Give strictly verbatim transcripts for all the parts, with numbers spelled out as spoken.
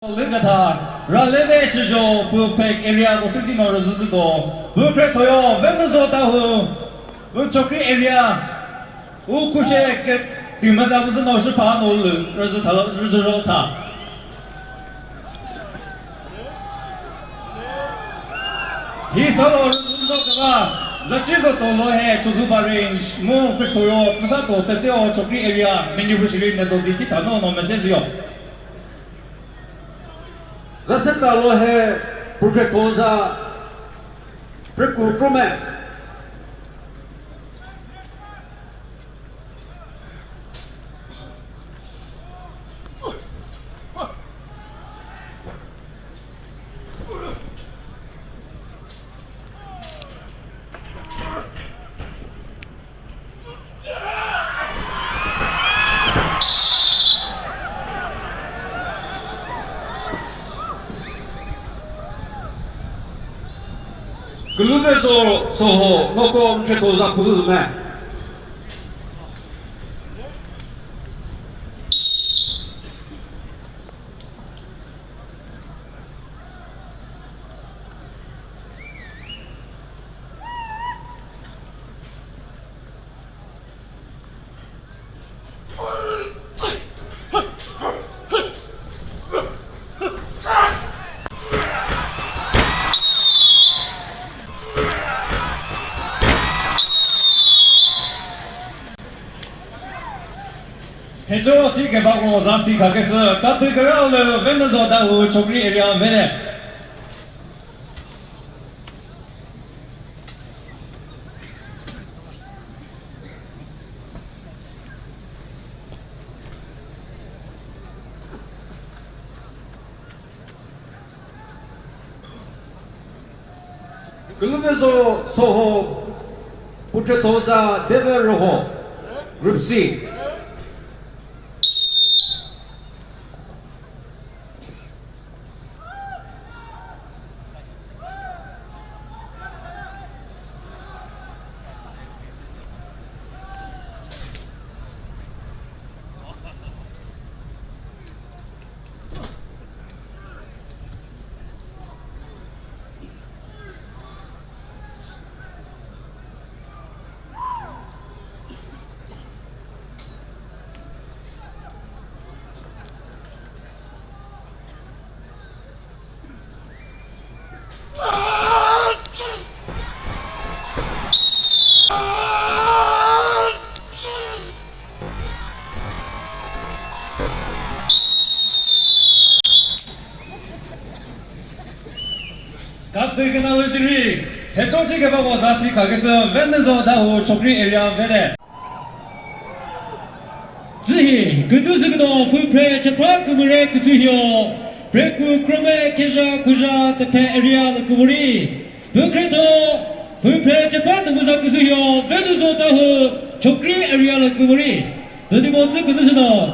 Lükatha, Raleve Chüjo, Pupek area ko süti no rüzü südo. Pupek Thoyo, Venuzo Tahu, Uchokri area, Ukushe ke, Timaza Musu no Shipa no Lu, rüzü thala, rüzü ro tha. Hi solo rüzü ro tha, Zachizo to lo he, Chuzuba range, mu Pupek Thoyo, Pusato, Teteo, Chokri area, menu bushiri ne do di chita no no message yo. Zaseta lo he Pupek Thoza, Preku Krome. Külüve so, soho, ngoko mthe to za pülü me. Thejo thi kebako za si khakesü, Katü Küralü Venuzo Tahu Chokri area vede. Külüvezo Soho, Pupek Thoza Deve Roho, Group C. Katü künalü shiri, hecho chikeba ko zasi khakesü Venuzo Tahu Chokri area vede. Zühi, kündüzü küdo füpre chepha kümüre küsühio, Preku Krome Kheja Khuja Tepe area lü küvuri. Pükretho, füpre chepha tümüza küsühio, Venuzo Tahu Chokri area lü küvuri. Dünimo tsü kündüzü no.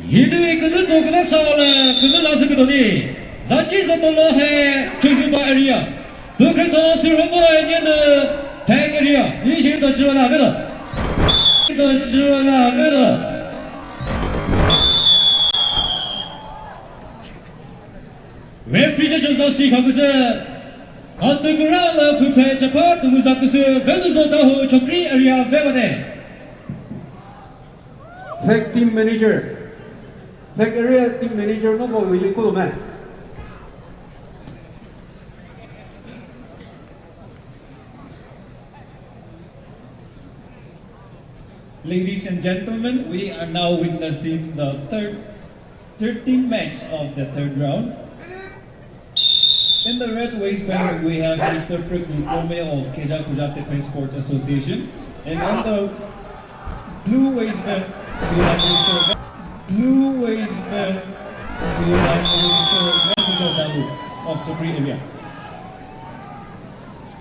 Yinui künü tsoküna sale künü lazü küdoni. Zachi Zatolo he Chozuba area. Pükretho Sirhovo area nü Phek area. Yishiri to chiwa na vedo. To chiwa na vedo. Referee judge zasi khaküsü. Katü Küralü füphe chepha tümüza küsü Venuzo Tahu Chokri area vevane. Phek team manager. Phek area team manager no ko wili kulo me. Ladies and gentlemen, we are now witnessing the third, thirteenth match of the third round. In the red waistband, we have Mister Preku Krome of Kheja Khuja Tepe Sports Association. And on the blue waistband, we have Mister Blue waistband, we have Mister Venuzo Tahu of Chokri area.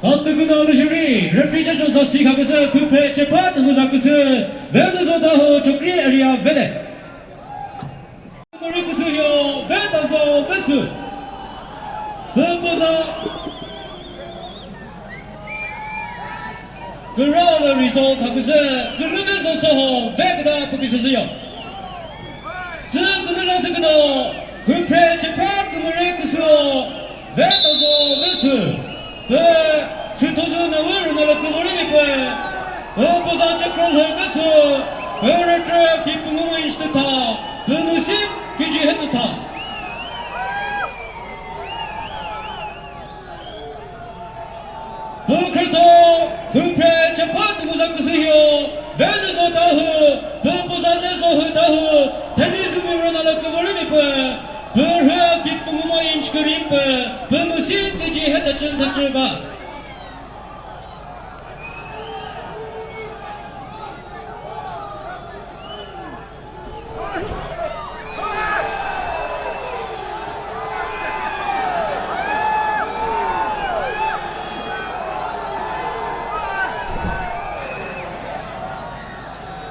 Katü künalü shiri, referee judge zasi khaküsü, füphe chepha tümüza küsü, Venuzo Tahu Chokri area vede. Kori küsü hio, Venuzo Vesu. Venuzo. Küralü result khaküsü, Külüvezo Soho, veküda püküsü yo. Sü, ve tazo ve sü. Ve sü tozü na ve rüna la küvori mi pü. Ve poza chakro lhe ve sü. Ve retre fi pungu ma inch tü tha. Ve müsif kiji he tü tha. Pü khrütho, pü phre chapha tümüza küsü hio, Venüzo Dawhuo, pü poza Nezohu Dawhuo, theni zümi rüna la küvori mi pü, pü rhü fi pungu ma inch kürim pü, pü müsü küji he tachün tachü ba.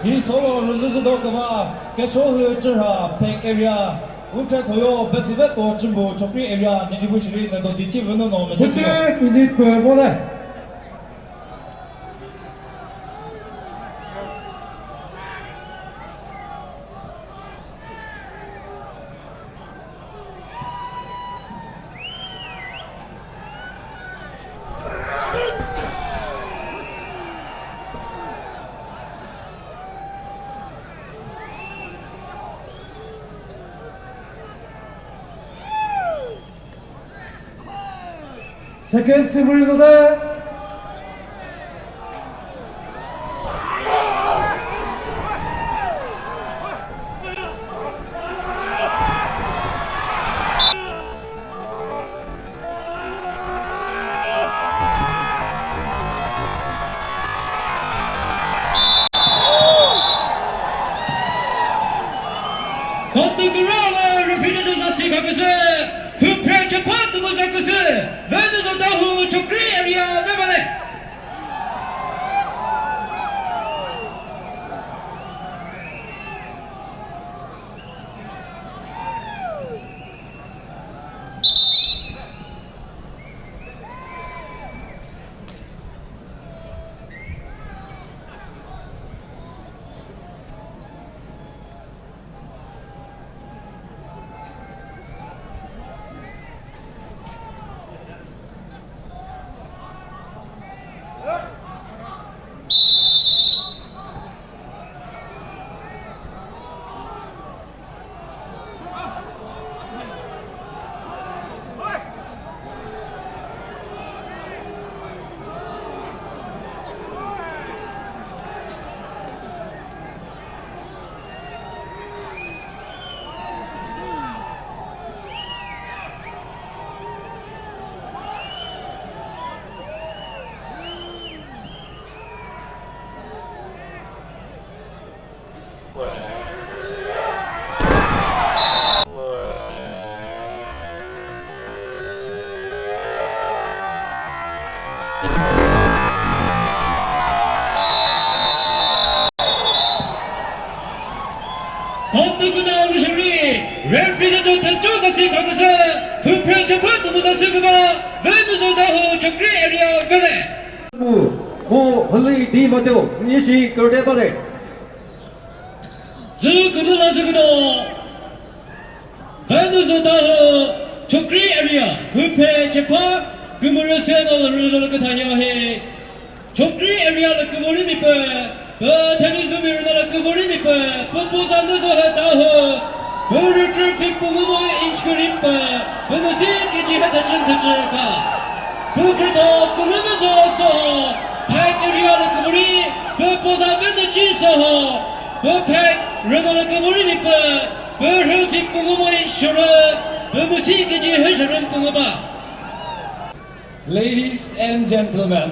Hi solo rüzüzü do küva, Kechohu Chüra, Phek area, Umthe Thoyo, Besiveto Chümbo, Chokri area, Ninibu Shiri, Nedo Dichi Vünu no, Mesesi no. Fifteen minute pü vole. Second semi result. Kotüküra le referee judge sasi khaküsü, füpre chepha tümüza küsü, Venüzo Dawhuo Chokri area ve bale. Haptüküna ulüsheri, referee judge thücho zasi khaküsü, füpre chepha tümüza sü küba, Venüzo Dawhuo Chokri area vene. Mu, mu, hali di mateo, nishi kurde bade. Zü künü la zü künü. Venüzo Dawhuo, Chokri area, füphe chepha, kümürü seno la rüzho la kütha nyo he. Chokri area la küvori mi pü, pü theni zümi rüna la küvori mi pü, pü poza Nezohu Dawhuo, pü rütrü fi pungu mo inch kürim pü, pü müsi kiji he thachün thachü pü. Pü khrütho künü müzo soho, Phek area la küvori, pü poza Venüchi soho, pü Phek rüna la küvori mi pü, pü rhü fi pungu mo inch shürü, pü müsi kiji he shürüm pungu ba. Ladies and gentlemen,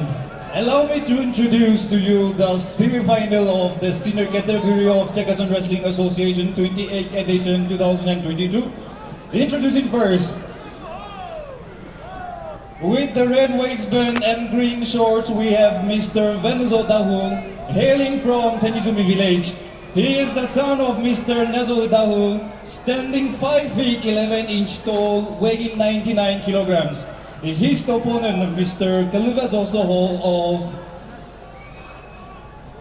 allow me to introduce to you the semi-final of the senior category of Chakhesang Wrestling Association twenty-eighth edition two thousand twenty-two. Introducing first, with the red waistband and green shorts, we have Mister Venüzo Dawhuo, hailing from Thenizumi village. He is the son of Mister Nezohu Dawhuo, standing five feet eleven inch tall, weighing ninety-nine kilograms. His opponent, Mister Kalüvezo Soho of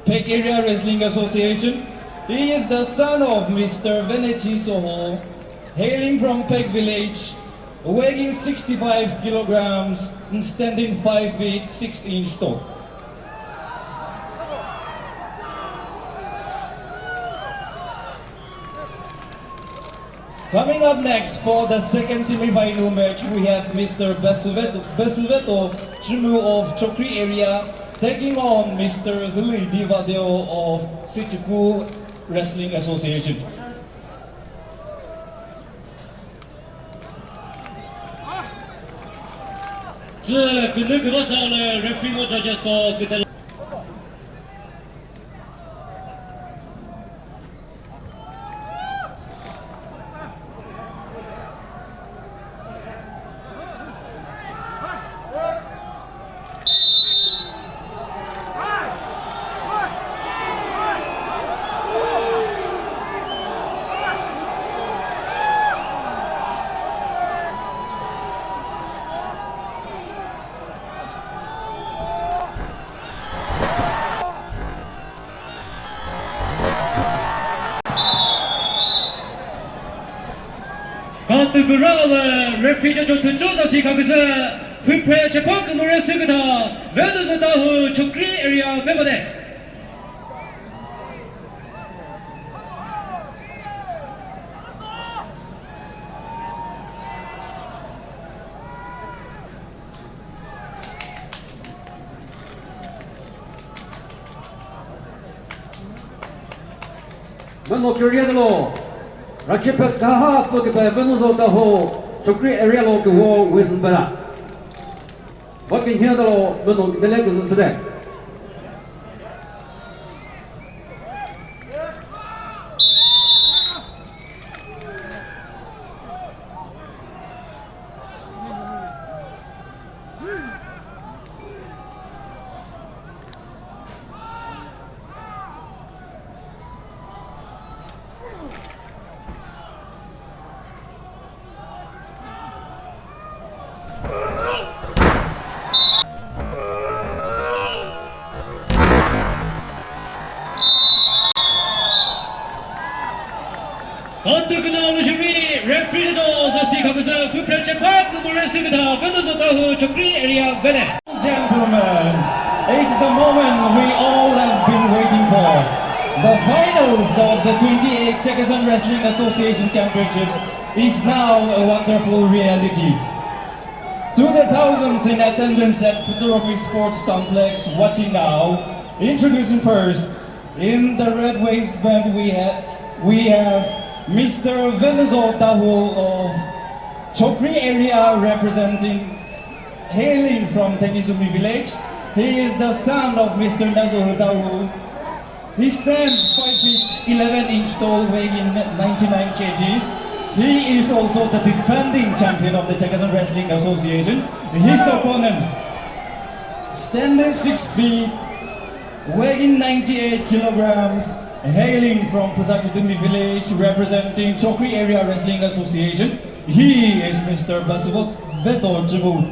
Phek Area Wrestling Association. He is the son of Mister Venechi Soho, hailing from Phek Village, Weighing sixty-five kilograms and standing five feet six inch tall. Coming up next for the second semi-final match, we have Mister Besuvet-, Besuveto Chimu of Chokri area taking on Mister Hili Divadeo of Sichuku Wrestling Association. Tsü künü küva sale referee mo judges ko kütela. Katü küra ve referee cho thücho sa si khaküsü, füphe chepha kümüre sükütha, Venuzo Dawhuo Chokri area vepade. Meno kürüya de lo, rachipe kaha pfü küpe Venuzo Dawhuo Chokri area lo küvo wizn bela. Va künhia de lo, meno küdele küzü süde. Katü küna lü jüri, referee do zasi khaküsü füpre chepha kümüre sükütha Venuzo Dawhuo Chokri area vene. Gentlemen, it's the moment we all have been waiting for. The finals of the twenty-eighth Chakhesang Wrestling Association Championship is now a wonderful reality. To the thousands in attendance at Pfutsero Sports Complex watching now, introducing first, in the red waistband, we ha-, we have Mister Venuzo Dawhuo of Chokri area, representing, hailing from Thenizumi village. He is the son of Mister Nazo Dawhuo. He stands five feet eleven inch tall, weighing ninety-nine kgs. He is also the defending champion of the Chakhesang Wrestling Association. His opponent, standing six feet, weighing ninety-eight kilograms, hailing from Phasachudumi village, representing Chokri Area Wrestling Association, he is Mister Basuvo Veto Chimu.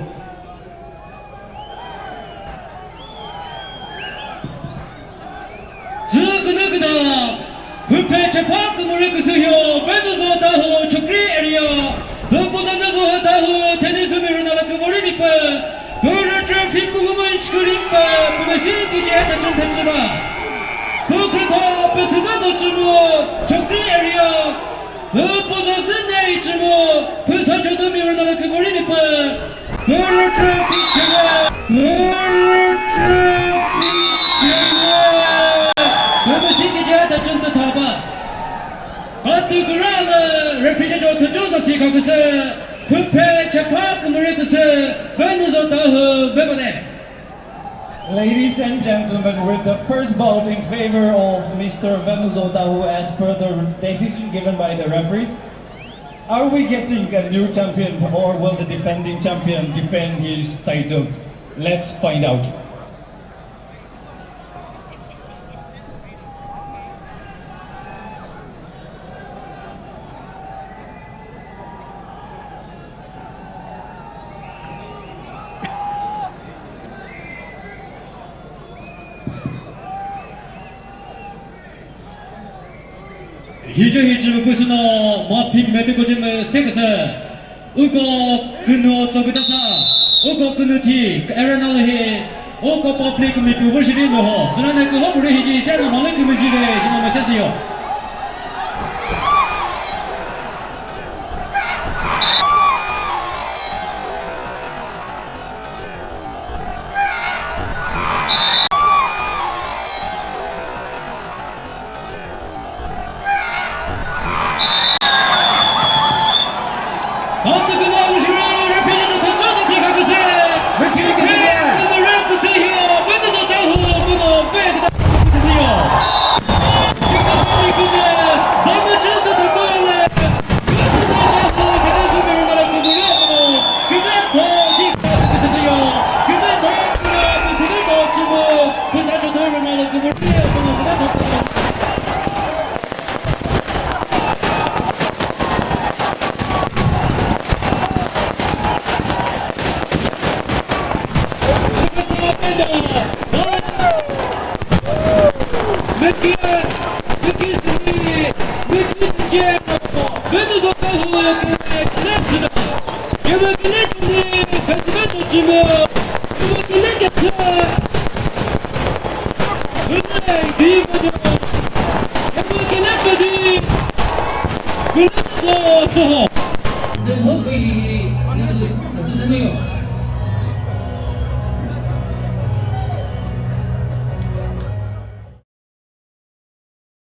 Tsü künü küta, füphe chepha kümüre küsü hio, Venuzo Dawhuo, Chokri area, pü puza Venuzo Dawhuo, Thenizumi rüna la küvori mi pü, pü rütrü fi pungumün chikürimpü, pü mesi kije ta chun thachima. Pü krütho, pü süva do Chimu, Chokri area, pü puza zü nei Chimu, pü sa chudu mi rüna la küvori mi pü. Pürü traffic chemo, pürü traffic chemo. Pürü siki jata chunta thaba. Katü kürala referee jo thujo sa si khaküsü, füphe chepha kümüre küsü, Venuzo Dawhuo vepane. Ladies and gentlemen, with the first bout in favor of Mister Venuzo Dawhuo as per the decision given by the referees, are we getting a new champion, or will the defending champion defend his title? Let's find out. Hijo hijo püsüno ma phi mete ko jeme sekse. Uko küno tsoküta sa, uko küno thi, arena lü hi, uko public mi pü vü shiri lü ho, sünane küho bürü hi ji, sena mali kümüzide, sena mesesi yo.